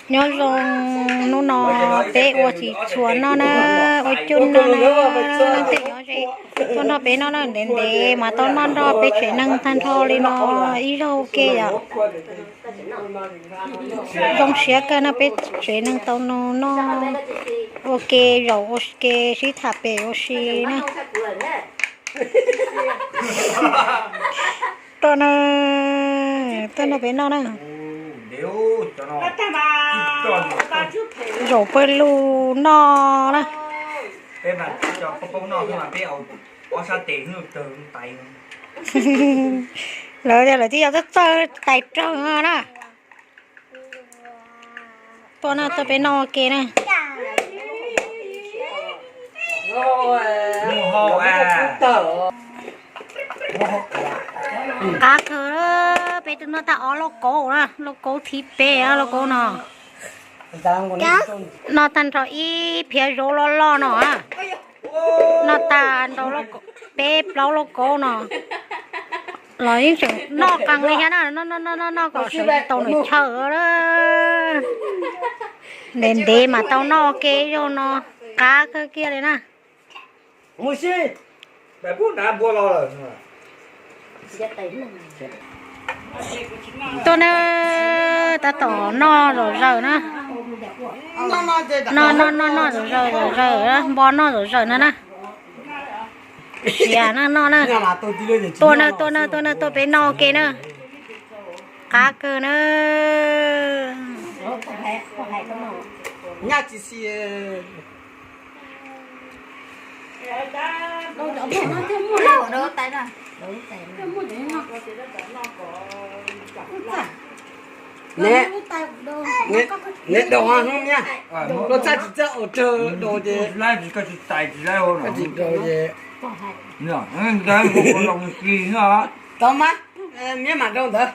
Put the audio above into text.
Nyob zoo, hnub no peb ua tsis txhuas noj na, ua cuab noj na, tej nyob ze tuaj nrog peb noj na, ntev ntev mas tau noj nrog peb tsev neeg tag nrho li no ib zaug ua ke yom. Zoo siab kawg na, peb tsev neeg tau noj ua ke, zaum ua ke, sib tham pem ua si na. Tuaj na, tuaj nrog peb noj na. Zaum pawg lug noj na. Lawv tias lawv twb yog txawj txawj tais raug na. Tuaj na, tuaj peb noj ua ke na. Qab kawg, peb twb noj tag ob lauj kaub na, lauj kaub thib peb, lauj kaub no. Noj tag nrho ib phiab zaub loj loj no. Noj tag nrho peb plaub lauj kaub no. Los yeej tseem noj qees li thiab na, noj noj noj noj kom sawv tsis tau nws chaw. Ntev ntev mas tau noj ua ke zaug no, qab kawg kiag li na. Tuaj na, tab tom noj zom zaws na. Noj noj noj noj zom zaws zom zaws, npo noj zom zaws no na. Siav na, noj na. Tuaj na, tuaj na, tuaj na, tuaj peb noj ua ke na. Qab kawg na. Neb daus hnub nyob, luag txaj tsis txaj ua rau daus ces, tsis daus ces, tau mas, neb mam daus ntawd.